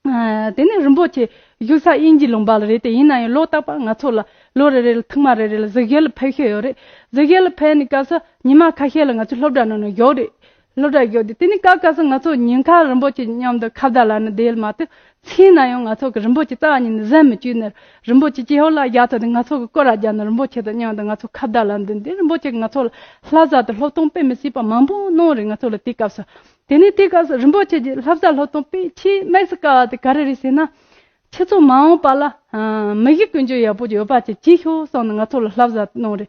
ཨ། དེ་ནས་རིན་པོ་ཆེ་བཞུགས་ས་དབྱིན་ཇིའི་ལུང་པ་ལ་རེད་དེ། ཡིན་ན་ཡང་ལོ་རྟག་པར་ང་ཚོ་ལ་ལོ་རེ་རེ་ལ་ཐེངས་མ་རེ་རེ་ལ་གཟིགས་ཞིབ་ལ་ཕེབས་བཞིན་ཡོད་རེད། གཟིགས་ཞིབ་ལ་ཕེབས་ནས་སྐབས་སུ་ཉི་མ་ཁ་ཤས་ལ་ང་ཚོ་སློབ་གྲྭ་ནང་ན་བཞུགས་རེད། སློབ་གྲྭ་བཞུགས་དུས་དེ་ནས་སྐབས་སྐབས་སུ་ང་ཚོ་ཉིན་ཁ་རིན་པོ་ཆེ་མཉམ་དུ་ཁ་བརྡ་ལབ་ནས་བསྡད་མ་གཏོགས། མཚན་ན་ཡང་ང་ཚོ་གི་རིན་པོ་ཆེ་རྩ་བ་ཉིད་ནས་གཟིམ་མི་བཅུག་ནས། རིན་པོ་ཆེ་ཅི་ཧོ་ལ་རྒྱག་ཐུབ་དུས་ང་ཚོ་གི་སྐོར་ར་རྒྱག་ནས་རིན་པོ་ཆེ་དང་མཉམ་དུ་ང་ཚོ་ཁ་བརྡ་ལབ་འདི་འདི། རིན་པོ་ཆེ་གིས་ང་ཚོ་ལ་བསླབ་བྱ་དང་སློབ་སྟོན་དཔེ་མི་སྲིད་པ་མང་པོ་གནང་རེད། ང་ཚོ་ལ་དེ་སྐབས་སུ། དེ་ནས་དེ་སྐབས་སུ་རིན་པོ་ཆེ་གི་བསླབ་བྱ་སློབ་སྟོན་དཔེ་ཆེས་དམིགས་སུ་བཀར་བ་དེ་ག་རེ་རེད་ཟེར་ན། ཁྱེད་ཚོ་མ་འོངས་པ་ལ། ཨ། མི་གཞི་ཀུན་སྤྱོད་ཡག་པོ་ཡོད་པ་ཅིག་བྱེད་ཤོག་བསམ་ནས་ང་ཚོ་ལ་བསླབ་བྱ་གནང་རེད།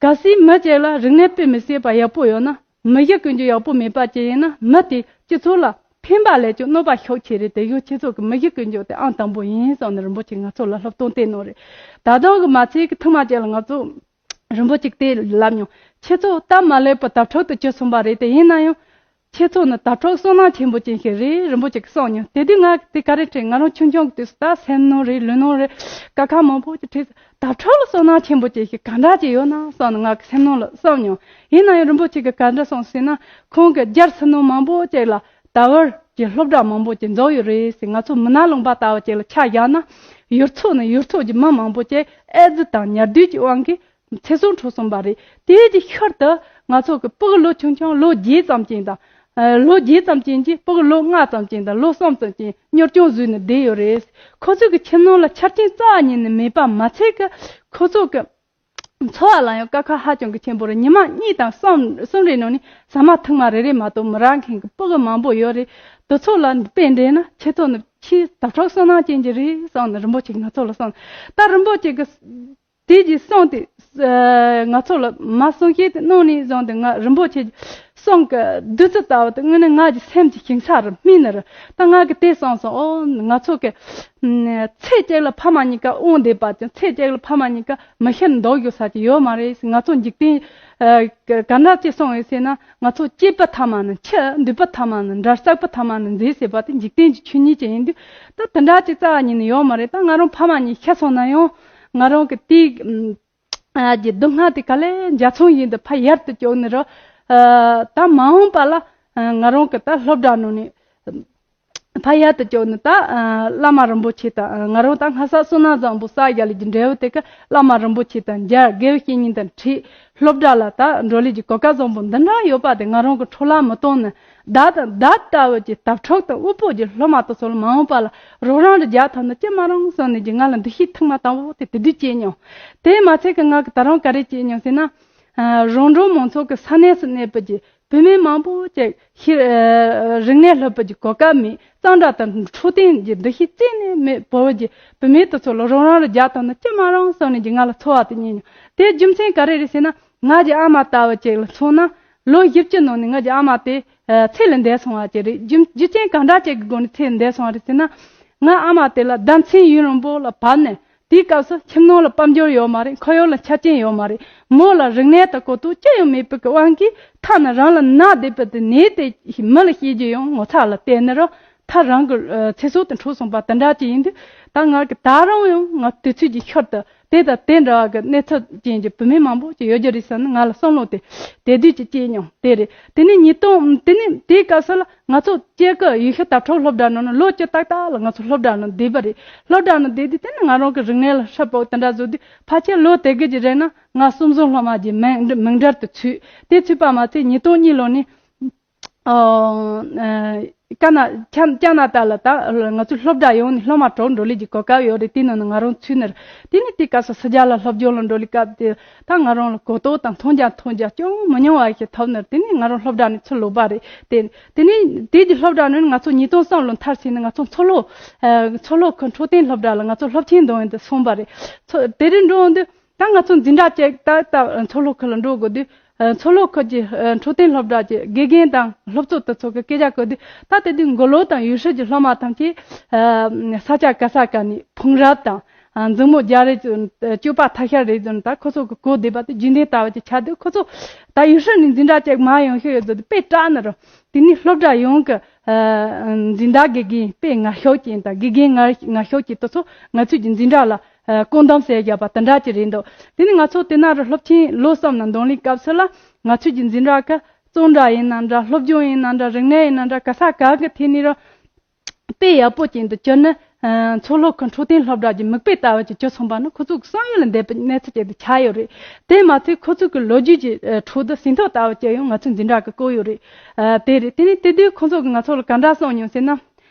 གལ་སྲིད་མི་གཅིག་ལ་རིག་གནས་དཔེ་མི་སྲིད་པ་ཡག་པོ་ཡོད་ན། མི་གཞི་ཀུན་སྤྱོད་ཡག་པོ་མེད་པ་ཅིག་ཡིན་ན། མི་དེ་སྤྱི་ཚོགས་ལ་ཕན་པ་ལས་ཀྱང་གནོད་པ་ཤུགས་ཆེ་རེད། དེ་ཡང་ཁྱེད་ཚོ་གི་མི་གཞི་ཀུན་སྤྱོད་དེ་ཨང་དང་པོ་ཡིན་བསམ་ནས་རིན་པོ་ཆེ་ང་ཚོ་ལ་སློབ་སྟོན་བསྟན་གནང་རེད། ད་དུང་གི་མ་ཚད་ཀྱི་ཐེངས་མ་གཅིག་ལ་ང་ཚོ་རིན་པོ་ཆེ་གིས་དེ་ལབ་མྱོང་། ཁྱེད་ཚོ་སྟབས་མ་ལེགས་པར་དྭགས་ཕྲུག་ཏུ་གྱུར་སོང་བ་རེད་དེ། ཡིན་ན་ཡང་ཁྱེད་ཚོ་ནི་དྭགས་ཕྲུག་བསོད་ནམས་ཆེན་པོ་ཅན་ཞིག་རེད། རིན་པོ་ཆེ་གིས་གསུངས་མྱོང་། དེ་དུས་ང་དེ་ག་རེ་དྲན། ང་རང་ཆུང་ཆུང་གི་དུས་སུ་ད་སེམས་ནང་རེད་ལུས་ནང་རེད། དཀའ་ཁག་མང་པོ་ཅིག་འཕྲད། དྭགས་ཕྲུག་ལ་བསོད་ནམས་ཆེན་པོ་ཅན་ཞིག་ག་འདྲ་ཅིག་ཡོད་ན་བསམ་ནས་ང་གི་སེམས་ནང་ལ་བསམ་མྱོང་། ཡིན་ན་ཡང་རིན་པོ་ཆེ་གིས་ག་འདྲ་གསུངས་ཟེར་ན། ཁོང་གིས་རྒྱལ་ཕྱི་ནང་མང་པོ་ཅིག་ལ་དྭགས་བར་གྱི་སློབ་གྲྭ་མང་པོ་ཅིག་འཛུགས་ཡོད་རེད་ཟེར། ང་ཚོ་མི་ནག་ལུང་པ་ལྟ་བུ་ཅིག་ལ་ཆ་བཞག་ན། ཡུལ་ཚོ་ནས་ཡུལ་ཚོ་གི་མི་མང་པོ་ཅིག་ཨེ་ཙི་དང་ནད་དུག་གི་དབང་གིས་ཚེ་སྲོག་འཕྲོག་སོང་བ་རེད། དེའི་གི་ཤུལ་དུ་ང་ཚོ་གི་ཕྲུ་གུ་ལོ་ཆུང་ཆུང་ལོ་བརྒྱད་ཙམ་ཅན་དང་། ཨ། ལོ་བརྒྱད་ཙམ་ཅན་གྱི་ཕྲུ་གུ་ལོ་ལྔ་ཙམ་ཅན་དང་ལོ་གསུམ་ཙམ་ཅན་གཉོར་སྐྱོང་བཟོས་ནས་བསྡད་ཡོད་རེད། ཁོ་ཚོ་གི་ཁྱིམ་ནང་ལ་ཆ་རྐྱེན་རྩ་བ་ཉིད་ནས་མེད་པ་མ་ཚད་ཀྱི་ཁོ་ཚོ་གི་འཚོ་བ་ལ་ཡང་དཀའ་ཁག་ཧ་ཅང་གི་ཆེན་པོ་རེད། ཉི་མ་གཉིས་དང་གསུམ་གསུམ་རེའི་ནང་ནས་ཟ་མ་ཐུང་མ་རེ་རེ་མ་གཏོགས་མི་རག་མཁན་གྱི་ཕྲུ་གུ་མང་པོ་ཡོད་རེད། དེ་ཚོ་ལ་དཔེ་འདྲེན་ན་ཁྱེད་ཚོ་ནི་ཆེས་དྭགས་ཕྲུག་བསོད་ནམས་ཅན་གྱི་རེད་བསམ་ནས་རིན་པོ་ཆེ་གིས་ང་ཚོ་ལ་གསུངས། ད་རིན་པོ་ཆེ་གིས་དེ་གྱི་གསུང་དེ། ཨ། ང་ཚོ་ལ་མར་གསུང་བཤད་དེ་གནང་ནས་བཟུང་སྟེ་ང་རིན་པོ་ཆེ་གི་གསུང་གི་བདུད་རྩི་ལྟ་བུ་དེ་དངོས་གནས་ང་གི་སེམས་ཀྱི་ཞིང་ས་རུ་སྨིན་ནི་རེད། ད་ང་གིས་དེ་བསམ་སོང་། ཨོ། ང་ཚོ་གི་ཚེ་གཅིག་ལ་ཕ་མ་གཉིས་ཀ་དབང་བསྡད་པ་ཅིག་ཚེ་གཅིག་ལ་ཕ་མ་གཉིས་ཀ་མི་ཤི་འདུག་ཡོད་ས་ཅིག་ཡོད་མ་རེད། ང་ཚོ་འཇིག་རྟེན། ཨ། ག་འདྲ་ཅིག་སོང་ཡོད་ཟེར་ན། ང་ཚོ་སྐྱེས་པ་ཐ་མ་ནས་འཆི། འདུས་པ་ཐ་མ་ནས་འབྲལ། བསགས་པ་ཐ་མ་ནས་འཛད་ཟེར་བ་དེ་འཇིག་རྟེན་གྱི་ཆོས་ཉིད་ཅིག་ཡིན་དུས། ད་དེ་འདྲ་ཅིག་རྩ་བ་ཉིད་ནས་ཡོད་མ་རེད། ད་ང་རང་ཕ་མ་གཉིས་ཤི་སོང་ན་ཡང་ང་རང་གི་དེའི། ཨ། གྱི་སྡུག་བསྔལ་དེ་ག་ལེར་འཇའ་ཚོན་བཞིན་དུ་ཕར་ཡལ་དུ་བཅུག་ནི་རེད། ཨ། ད་མ་འོངས་པ་ལ། ཨ། ང་རང་གི་ད་སློབ་གྲྭ་ནང་ནས་ཕར་ཡལ་དུ་བཅུག་ནི། ད། ཨ། བླ་མ་རིན་པོ་ཆེ་དང་། ཨ། ང་རང་ད་སྔ་ས་བསོད་ནམས་བཟང་པོ་བསགས་བཞག་ལས་ཀྱི་འབྲས་བུ་དེ་ག་བླ་མ་རིན་པོ་ཆེ་དང་མཇལ། དགེ་བའི་བཤེས་གཉེན་དང་འཕྲད། སློབ་གྲྭ་ལ་ད་འགྲོ་ལས་ཀྱི་གོ་སྐབས་བཟང་པོ་འདི་འདྲ་ཡོད་པ་དེ་ང་རང་གིས་འཕྲོ་བརླག་མི་གཏོང་ནས། བདག་དང་བདག་ལྟ་བུ་གྱི་དྭགས་ཕྲུག་དང་དབུལ་པོ་གྱི་སློབ་མ་དེ་ཚོ་ལ་མ་འོངས་པ་ལ་རོགས་རམ་རེ་རྒྱག་ཐུབ་ན་ཅི་མ་རུང་བསམ་ནས་ཀྱི་ང་ལ་འདུ་ཤེས་ཐེངས་མ་དང་པོ་དེ་དེ་དུས་སྐྱེས་མྱོང་། དེ་མ་ཚད་ཀྱི་ང་གིས་ད་རུང་ག་རེ་སྐྱེས་མྱོང་ཟེར་ན། ཨ། རོང་འབྲོག་མང་ཚོགས་ཀྱི་ས་གནས་སུ་གནས་པའི་གི་བུད་མེད་མང་པོ་ཅིག་ཤེས། ཨ། རིག་གནས་སློབ་པའི་གི་གོ་སྐབས་མེད། གཙང་སྦྲ་དང་འཕྲོད་བསྟེན་གྱི་འདུ་ཤེས་རྩད་ནས་མེད། བོད་ཀྱི་བུད་མེད་དེ་ཚོ་ལ་རོགས་རམ་རེ་རྒྱག་ཐུབ་ན་ཅི་མ་རུང་བསམ་ནས་ཀྱི་ང་ལ་ཚོར་བ་དེ་རྙེད་མྱོང་། དེའི་རྒྱུ་མཚན་ག་རེ་རེད་ཟེར་ན། ང་གི་ཨ་མ་ལྟ་བུ་ཅིག་ལ་མཚོན་ན། ལོ་བཞི་བཅུ་ནང་ནས་ང་གི་ཨ་མ་དེ་ཨ་ཚེ་ལས་འདས་སོང་བ་ཅིག་རེད། རྒྱུ་རྒྱུ་རྐྱེན་གང་འདྲ་ཅིག་གི་སྒོ་ནས་ཚེ་ལས་འདས་སོང་བ་རེད་ཟེར་ན། ང་ཨ་མ་དེ་ལ་ཟླ་མཚན་ཡུན་རིང་པོ་ལ་བབས་ནས། དེའི་སྐབས་སུ་ཁྱིམ་ནང་ལ་དཔལ་འབྱོར་ཡོད་མ་རེད། ཁོར་ཡུག་ལ་ཆ་རྐྱེན་ཡོད་མ་རེད། མོ་ལ་རིག་གནས་དང་གོ་རྟོགས་ཅི་ཡང་མེད་པའི་གི་དབང་གིས། ཐ་ན་རང་ལ་ན་བསྡད་པའི་དེ་ནད་དེ་མི་ལ་བཤད་རྒྱུ་ཡང་ངོ་ཚ་ལ་བལྟས་ནས་རང་ཐག་རང་གི་ཨ་ཚེ་སྲོག་དེ་འཕྲོག་སོང་བ་དེ་འདྲ་ཅིག་ཡིན་དུས། ད་ང་གི་ད་རུང་ཡང་ང་དུས་ཚོད་ཀྱི་ཤུལ་དུ་དེ་དང་དེ་འདྲ་བ་གི་གནས་ཚུལ་ཅན་གྱི་བུད་མེད་མང་པོ་ཅིག་ཡོད་རྒྱུ་རེད་བསམ་ནས་ང་ལ་བསམ་བློ་དེ་དེ་དུས་ཀྱི་སྐྱེས་མྱོང་དེ་རེད། དེ་ནས་ཉིས་སྟོང་དེ་ནས་དེའི་སྐབས་སུ་ལ་ང་ཚོ་སྐྱེ་གི་ཡུལ་ཤུལ་དྭགས་ཕྲུག་སློབ་གྲྭ་ནང་ནས་ལོ་བཅུ་ཏག་ཏག་ལ་ང་ཚོ་སློབ་གྲྭ་ནང་བསྡད་པ་རེད། སློབ་གྲྭ་ནང་བསྡད་དུས་དེ་ནས་ང་རང་གི་རིག་གནས་ལ་ཧྲིལ་པོ་དེ་འདྲ་བཟོ་དུས། ཕལ་ཆེར་ལོ་དེ་གི་ཅིག་རིང་ན་ང་གསུམ་བཟང་སློབ་མ་གི་མིང་མིང་གྲལ་དུ་ཚུད། དེ་ཚུད་པ་མ་ཚད་ཉིས་སྟོང་གཉིས་ལོ་ནས། ཨོ། ཨ། ཀ་ན། ཁྱ་ཁྱ་ན་ད་ལ་ད་ང་ཚོའི་སློབ་གྲྭ་ཡོངས་ནས་སློབ་མ་དྲུག་འགྲོ་ལས་ཀྱི་གོ་སྐབས་ཡོད་རེད། དེའི་ནང་ནས་ང་རང་ཚུད་ནས། དེ་ནས་དེའི་སྐབས་སུ་ཕྱི་རྒྱལ་ལ་སློབ་སྦྱོང་ལ་འགྲོ་ལས་སྐབས་དེ་ད་ང་རང་ལ་གོ་རྟོགས་དང་མཐོང་རྒྱ་མཐོང་རྒྱ་ཅུང་མི་ཉུང་བ་ཞིག་ཐོབ་ནས། དེ་ནས་ང་རང་སློབ་གྲྭ་ནས་ཚུར་ལོག་པ་རེད། དེ་དེ་ནས་དེ་གི་སློབ་གྲྭ་ནས་ང་ཚོ་ཉིས་སྟོང་གསུམ་ལོ་མཐར་ཕྱིན་ནས་ང་ཚོ་མཚོ་ལྷོ། ཨ། མཚོ་ལྷོ་ཁུལ་འཕྲོད་བསྟེན་སློབ་གྲྭ་ལ་ང་ཚོ་སློབ་ཆེན་འདོན་ཡོང་དུ་སོང་པ་རེད། མཚོ་དེ་རིང་འགྲོ་འོང་དུས། ད་ང་ཚོ་འཛིན་གྲྭ་གཅིག་ད་ལྟ་མཚོ་ལྷོ་ཁུལ་ལ་འགྲོ་དགོས་དུས། ཨ། མཚོ་ལྷོ་ཁུལ་གྱི་ཨ་འཕྲོད་བསྟེན་སློབ་གྲྭ་གྱི་དགེ་རྒན་དང་སློབ་གཙོ་དེ་ཚོ་གི་སྐད་ཆ་གོ་དུས། ད་དེ་དུས་མགོ་ལོག་དང་ཡུལ་ཤུལ་གྱི་སློབ་མ་ཐམས་ཅད་ཨ་ས་ཆ་ག་ས་ག་ནས་ཕུང་རབས་དང་། ཨ། མཛུབ་མོ་རྒྱག་རེས་ཚོ་སྤྱོད་པ་ཐ་ཤལ་རེད་ཚོ། ད་ཁོ་ཚོ་གི་གོ་བསྡད་པ་དེ་རྒྱུན་ལྡན་ལྟ་བུ་ཅིག་ཆགས་དུས། ཁོ་ཚོ་ད་ཡུལ་ཤུལ་ནས་འཛིན་གྲྭ་གཅིག་མར་ཡོང་ཤོས་ཡོད་ཚོ་དེ་དཔེ་སྐྲག་ནས་རོ། དེ་ནས་སློབ་གྲྭ་ཡོངས་ཀྱི་ཨ་འཛིན་བདག་དགེ་རྒན་དཔེ་ངར་ཤུགས་ཅན་དང་། དགེ་རྒན་ངར་ངར་ཤུགས་ཅན་དེ་ཚོ་ང་ཚོའི་གི་འཛིན་གྲྭ་ལ་ཨ་བཀོད་འདོམས་བྱས་བཞག་པ་དེ་འདྲ་ཅིག་རེད་འདུག་དེ་ནི་ང་ཚོ་དེ་ན་རུ་སློབ་ཆེན་ལོ་གསུམ་ནང་འདོན་ལས་སྐབས་སུ་ལ། ང་ཚོའི་གི་འཛིན་གྲྭ་གི་གཙང་སྦྲ་ཡིན་ན་འདྲ། སློབ་སྦྱོང་ཡིན་ན་འདྲ། རིག་གནས་ཡིན་ན་འདྲ། ག་ས་ག་གི་ཐད་ནས་རུ་དཔེ་ཡག་པོ་ཅན་དུ་གྱུར་ནས། ཨ་མཚོ་ལྷོ་ཁུལ་འཕྲོད་བསྟེན་སློབ་གྲྭ་གི་མིག་དཔེ་ལྟ་བུ་ཅིག་གྱུར་སོང་པ་ནི་ཁོ་ཚོ་གི་བསམ་ཡུལ་ལས་འདས་པའི་གནས་ཚུལ་ཅིག་ཏུ་ཆགས་ཡོད་རེད། དེ་མ་ཚད་ཁོ་ཚོ་གི་ལོ་རྒྱུས་ཀྱི་ཨ་ཁྲོད་དུ་ཟིན་ཐོ་ལྟ་བུ་ཅིག་ཡང་ང་ཚོའི་འཛིན་གྲྭ་གི་བཀོད་ཡོད་རེད། ཨ་དེ་རེད། དེ་ནས་དེ་དུས་ཁོ་ཚོ་གིས་ང་ཚོ་ལ་ག་འདྲ་གསུངས་མྱོང་ཟེར་ན།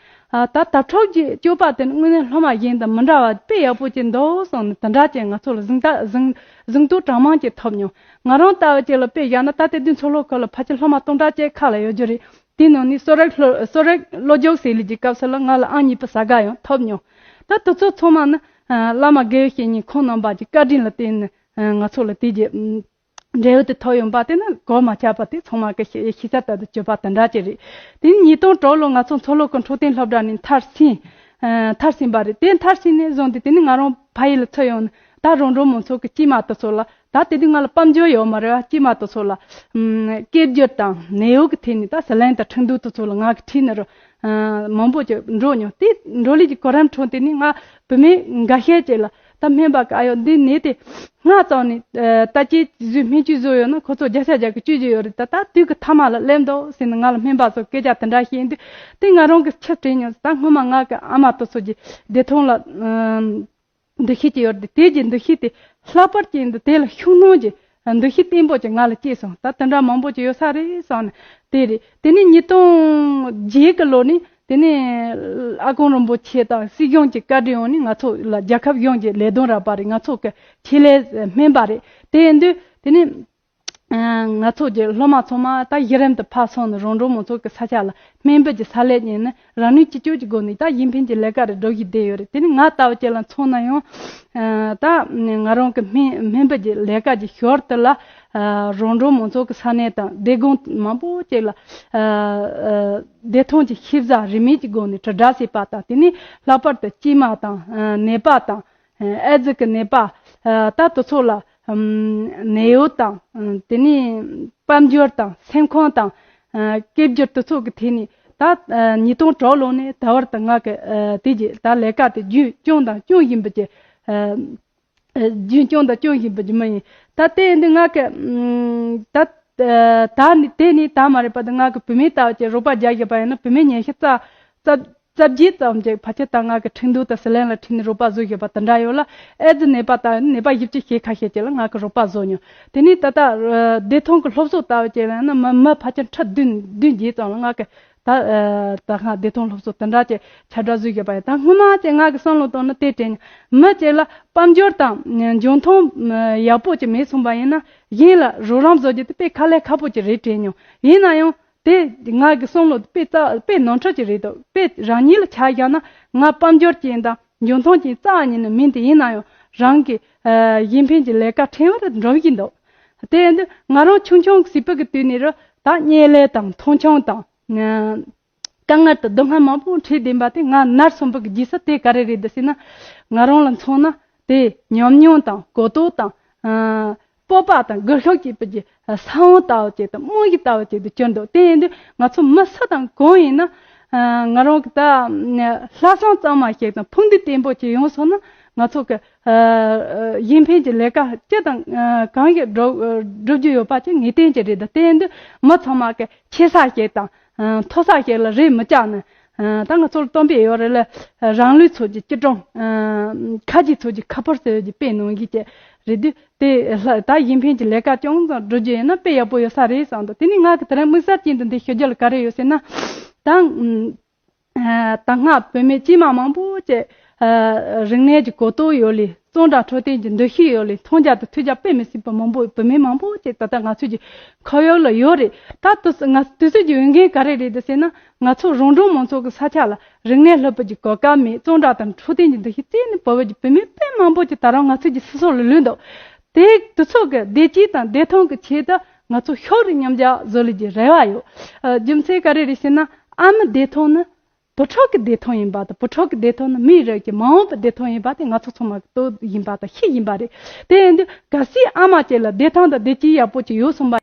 ཨ་ད་དྭགས་ཕྲུག་གི་སྤྱོད་པ་དེ་ནི་དངོས་གནས་སློབ་མ་གཞན་དང་མི་འདྲ་བ། དཔེ་ཡག་པོ་ཅིག་འདུག་གསུངས་ནས་དེ་འདྲ་ཅིག་ང་ཚོ་ལ་གཟེངས་རྟགས་གཟེངས་གཟེངས་བསྟོད་གྲངས་མང་ཅིག་ཐོབ་མྱོང་། ང་རང་ལྟ་བུ་ཅིག་ལ་དཔེ་བཞག་ན། ད་དེ་དུས་མཚོ་ལྷོ་ཁུལ་ལ་ཕལ་ཆེར་སློབ་མ་སྟོང་ཕྲག་གཅིག་ཁ་ལ་ཡོད་རྒྱུ་རེད། དེའི་ནང་ནས་གསོ་རིག་སློབ་གསོ་རིག་སློབ་སྦྱོང་ཟེར་ལས་ཀྱི་སྐབས་སུ་ལ་ང་ལ་ཨང་གཉིས་པའི་ས་ག་ཡང་ཐོབ་མྱོང་། ད་དེ་ཚོ་ཚང་མ་ནི་ཨ་བླ་མ་དགེ་བའི་བཤེས་གཉེན་ཁོང་རྣམ་པ་གྱི་བཀའ་དྲིན་ལ་བརྟེན་ནས་ཨ་ང་ཚོ་ལ་དེ་གྱི་ཨ་འབྲས་བུ་དེ་ཐོབ་ཡོང་པ་དེ་ནི་གོར་མ་ཆག་པ་དེ་ཚང་མ་གི་ཤེས་ཤེས་ཚད་ལྟར་དུ་གྱུར་པ་དེ་འདྲ་ཅིག་རེད། དེ་ནས་ཉིས་སྟོང་དྲུག་ལོ་ང་ཚོ་མཚོ་ལྷོ་ཁུལ་འཕྲོད་བསྟེན་སློབ་གྲྭ་ནས་མཐར་ཕྱིན། ཨ་མཐར་ཕྱིན་པ་རེད། དེ་མཐར་ཕྱིན་ནས་བཟུང་སྟེ་དེ་ནས་ང་རང་ཕ་ཡུལ་ལ་ཚུར་ཡོང་ནས། ད་རོང་འབྲོག་མང་ཚོགས་ཀྱི་སྐྱེས་མ་དེ་ཚོ་ལ། ད་དེ་དུས་ང་ལ་དཔལ་འབྱོར་ཡོད་མ་རེད་བ། སྐྱེས་མ་དེ་ཚོ་ལ་ཨམ་སྐད་སྒྱུར་དང་ནད་གཡོག་གི་ཐད་ནས་ད་ཟི་ལིང་དང་ཁྲིན་ཏུའུ་དེ་ཚོ་ལ་ང་གི་ཁྲིད་ནས་རུ་ཨ་མང་པོ་ཅིག་འགྲོ་མྱོང་། དེ་འགྲོ་ལས་ཀྱི་གོ་རིམ་ཁྲོད་དེ་ནས་ང་བུད་མེད་འགའ་ཤས་ཅིག་ལ། ད་སྨན་པ་གིས་ཨ་ཡོ་འདི་ནད་དེ་སྔ་ཙམ་ནས་ཨ་ལྟ་དཔྱད་བཟོས་སྨན་བཅོས་བཟོས་ཡོད་ན་ཁོ་ཚོ་བརྒྱ་ཆ་བརྒྱ་གིས་བཅོས་ཀྱི་ཡོད་རེད། ད་ད་དུས་ཀྱི་མཐའ་མ་ལ་སླེབས་འདུག་ཟེར་ནས་ང་ལ་སྨན་པ་ཚོ་སྐད་ཆ་དེ་འདྲ་བཤད་དུས། དེ་ང་རང་གིས་ཆེས་དྲན་མྱོང་། ད་སྔོན་མ་ང་གི་ཨ་མ་དེ་ཚོ་གི་བདེ་ཐང་ལ་ཨ་འདུ་ཤེས་ཅིག་ཡོད་རེད། དེ་གི་འདུ་ཤེས་དེ་ལྷག་པར་ཅན་དུ་དེ་ལ་ཤུགས་སྣོན་གྱི་འདུ་ཤེས་བརྟན་པོ་ཅིག་ང་ལ་སྐྱེས་སོང་། ད་དེ་འདྲ་མང་པོ་ཅིག་ཡོད་ས་རེད་བསམ་ནས། དེ་རེད། དེ་ནས་ཉིས་སྟོང་བརྒྱད་གི་ལོ་ནས་དེ་ནས་ཨ་དཀོན་རིན་པོ་ཆེ་དང་སྲིད་གཞུང་གི་བཀའ་དྲིན་འོག་ནས་ང་ཚོ་ལ་རྒྱལ་ཁབ་གཞུང་གི་ལས་དོན་རག་པ་རེད། ང་ཚོ་གི་ཆེད་ལས་སྨན་པ་རེད། དེ་ཡིན་དུས་དེ་ནས། ཨ་ང་ཚོ་གི་སློབ་མ་ཚང་མ་ད་གཞི་རིམ་དུ་ཕར་སོང་ནས་རོང་འབྲོག་མང་ཚོགས་ཀྱི་ས་ཆ་ལ་སྨན་པ་གྱི་ས་ལས་གཉེར་ནས་རང་ནུས་ཅི་ལྕོགས་ཀྱི་སྒོ་ནས་ད་གཞན་ཕན་གྱི་ལས་ཀ་རེ་སྒྲུབ་བཞིན་བསྡད་ཡོད་རེད། དེ་ནི་ང་ལྟ་བུ་ཅིག་ལ་མཚོན་ན་ཡང་ཨ་ད་ང་རང་གི་སྨན་སྨན་པ་གྱི་ལས་ཀ་གྱི་ཞོར་དུ་ལ་ཨ་རོང་འབྲོག་མང་ཚོགས་ཀྱི་ས་གནས་དང་སྡེ་དགོན་མང་པོ་ཅིག་ལ་ཨ་ཨ་བདེ་ཐང་གི་ཤེས་བྱ་རིན་མེད་ཀྱི་སྒོ་ནས་དྲིལ་བསྒྲགས་བྱས་པ་དང་། དེ་ནི་ལྷག་པར་དུ་སྐྱེས་མ་དང་ཨ་ནད་པ་དང་། ཨེ་ཙི་གི་ནད་པ། ཨ་ད་དེ་ཚོ་ལ་ཨམ་ནད་གཡོག་དང་། ཨ་དེ་ནས་དཔལ་འབྱོར་དང་སེམས་ཁམས་དང་། ཨ་སྐད་སྒྱུར་དེ་ཚོ་གི་ཐད་ནས་ད་ཨ་ཉིས་སྟོང་དྲུག་ལོ་ནས་ད་བར་དུ་ང་གི་ཨ་དེ་གི་ད་ལས་ཀ་དེ་རྒྱུན་སྐྱོང་དང་སྐྱོང་བཞིན་པ་གི་ཨ་ཨ་རྒྱུན་སྐྱོང་དང་སྐྱོང་བཞིན་པ་གི་མི་ཡིན། ད་དེ་ཡིན་དུས་ང་གི་ཨམ་ད་ཨ་ད་ནི་དེ་ནི་ད་མ་རེད་པ། ད་ང་གི་བུད་མེད་ལྟ་བུ་ཅིག་རོགས་པ་རྒྱག་བཞིན་པ་ཡིན་ན། བུད་མེད་ཉི་ཤུ་རྩ་རྩ་རྩ་བརྒྱད་ཙམ་ཅིག་ཕལ་ཆེར་ད་ང་གི་ཁྲིན་ཏུའུ་དང་ཟི་ལིང་ལ་ཁྲིད་ནས་རོགས་པ་བཟོ་བཞིན་པ་དེ་འདྲ་ཡོད་ལ། ཨེ་ཙི་ནད་པ་དང་ནད་པ་བཞི་བཅུ་ཞེ་ཁ་ཤས་ཅིག་ལ་ང་གི་རོགས་པ་བཟོ་མྱོང་། དེ་ནས་ད་ལྟ་ཨ་བདེ་ཐང་གི་སློབ་གསོ་ལྟ་བུ་ཅིག་ལ་ཡང་ན་མི་མི་ཕལ་ཆེར་ཁྲི་བདུན་བདུན་བརྒྱད་ཙམ་ལ་ང་གི་ད་ཨ་ད་ང་བདེ་ཐང་སློབ་གསོ་དེ་འདྲ་ཅིག་ཁྱབ་བསྒྲགས་བཟོ་བཞིན་པ་ཡིན། ད་སྔོན་མ་ཅིག་ང་གི་བསམ་བློ་བཏང་ན་དེ་དྲན། མི་ཅིག་ལ་དཔལ་འབྱོར་དང་འཇོན་ཐང་ཡག་པོ་ཅིག་མེད་སོང་པ་ཡིན་ན། གཞན་ལ་རོགས་རམ་བཟོ་རྒྱུ་དེ་དཔེ་དཀའ་ལས་ཁག་པོ་ཅིག་རེད་དྲན་མྱོང་། ཡིན་ན་ཡང་ དེ་ང་གི་བསམ་བློ་དཔེ་རྩ་དཔེ་ནོར་འཁྲུལ་ཅིག་རེད་འདུག་དཔེ་རང་ཉིད་ལ་ཆ་བཞག་ན་ང་དཔལ་འབྱོར་ཅན་དང་འཇོན་ཐང་ཅན་རྩ་བ་ཉིད་ནས་མིན། དེ་ཡིན་ན་ཡང་རང་གི་ཨ་གཞན་ཕན་གྱི་ལས་ཀ་ཕྲན་བུ་རེ་འགྲོ་གི་འདུག་དེ་ཡིན་དུས་ང་རང་ཆུང་ཆུང་གི་སྲིད་པ་གི་དུས་ནས་རུ་ད་བརྙས་ལས་དང་མཐོང་ཆུང་དང་། དཀའ་ངལ་དང་སྡུག་བསྔལ་མང་པོ་འཕྲད་བསྡད་པ་དེ་ང་ནར་སོན་པ་གི་རྗེས་སུ་དེ་ག་རེ་རེད་འདུག་ཟེར་ན། ང་རང་ལ་མཚོན་ན་དེ་ཉམས་མྱོང་དང་གོ་རྟོགས་དང་ཨ་སྤོབས་པ་དང་སྒུལ་ཤུགས་སྐྱེད་པའི་གི་ས་བོན་ལྟ་བུ་ཅིག་དང་རྨང་གཞི་ལྟ་བུ་ཅིག་ཏུ་གྱུར་འདུག་དེ་ཡིན་དུས་ང་ཚོ་མི་སུ་དང་གང་ཡིན་ན་ཨ་ང་རང་གི་ད་ལྷག་བསམ་གཙང་མ་ཞིག་དང་ཕུགས་འདུན་བརྟན་པོ་ཅིག་ཡོང་སོང་ན་ང་ཚོ་གི་ཨ་གཞན་ཕན་གྱི་ལས་ཀ་ཅི་དང་ཨ་གང་ཞིག་སྒྲུབ་སྒྲུབ་རྒྱུ་ཡོད་པ་ཅིག་ངེས་གཏན་ཅིག་རེད། ད་དེ་ཡིན་དུས་མི་ཚང་མ་གི་ཆེ་ས་ཞིག་དང་། ཨ་མཐོ་ས་ཞིག་ལ་རེ་མི་བཅག་ནས། ཨ་ད་ང་ཚོ་ལ་སྟོན་པས་ཡོད་རེད་ལ། རང་ལུས་ཚོགས་ཀྱི་སྐྱིལ་ཀྲུང་། ཨ་ཁ་རྗེ་ཚོགས་ཀྱི་ཁ་ཕོར་ཟེར་གྱི་དཔེ་ནང་བཞིན་གྱི་རེད་དུས་དེ་ལྷ་ད་གཞན་ཕན་གྱི་ལས་ཀ་ཅུང་ཙམ་སྒྲུབ་རྒྱུ་ཡིན་ན་དཔེ་ཡག་པོ་ཡོད་ས་རེད་བསམ་འདུག་དེ་ནས་ང་གི་དེ་རིང་དམིགས་བསལ་ཅན་དུ་འདི་ཞུ་རྒྱུ་ལ་ག་རེ་ཡོད་ཟེར་ན། ད་ཨ་ད་སྔ་བུད་མེད་སྐྱེས་མ་མང་པོ་ཅིག་ཨ་རིག་གནས་ཀྱི་གོ་རྟོགས་ཡོད་ལེ། གཙང་སྦྲ་འཕྲོད་བསྟེན་གྱི་འདུ་ཤེས་ཡོད་ལེ། མཐོང་རྒྱ་དང་ཐོས་རྒྱ་དཔེ་མི་སྲིད་པ་མང་པོ་བུད་མེད་མང་པོ་ཅིག་ད་ལྟ་ང་ཚོའི་གི་ཁོར་ཡུག་ལ་ཡོད་རེད། ད་དུས་ང་དུས་ཚོད་ཀྱི་འོས་འགན་ག་རེ་རེད་འདུག་ཟེར་ན། ང་ཚོ་རོང་འབྲོག་མང་ཚོགས་ཀྱི་ས་ཆ་ལ་རིག་གནས་སློབ་པ་གྱི་གོ་སྐབས་མེད། གཙང་སྦྲ་དང་འཕྲོད་བསྟེན་གྱི་འདུ་ཤེས་རྩད་ནས་བོར་བའི་གི་བུད་མེད་དཔེ་མང་པོ་ཅིག་ད་རུང་ང་ཚོའི་གི་སོ་སོ་ལ་ལུས་འདུག་དེ་དུས་ཚོད་ཀྱི་བདེ་སྐྱིད་དང་བདེ་ཐང་གི་ཆེད་དུ་ང་ཚོ་ཕྱོགས་རིས་མཉམ་འཇགས་བཟོ་ལས་ཀྱི་རེ་བ་ཡོད། ཨ་རྒྱུ་མཚན་ག་རེ་རེད་ཟེར་ན། ཨ་མའི་བདེ་ཐང་ནི་བུ་ཕྲུག་གི་བདེ་ཐང་ཡིན་པ་དང་། བུ་ཕྲུག་གི་བདེ་ཐང་ནི་མིའི་རིགས་ཀྱི་མ་འོངས་པའི་བདེ་ཐང་ཡིན་པ་དེ་ང་ཚོ་ཚང་མ་གི་རྟོགས་ཡིན་པ་དང་ཤེས་ཡིན་པ་རེད། དེ་ཡིན་དུས་གལ་སྲིད་ཨ་མ་ཅིག་ལ་བདེ་ཐང་དང་བདེ་སྐྱིད་ཡག་པོ་ཅིག་ཡོད་སོང་པ།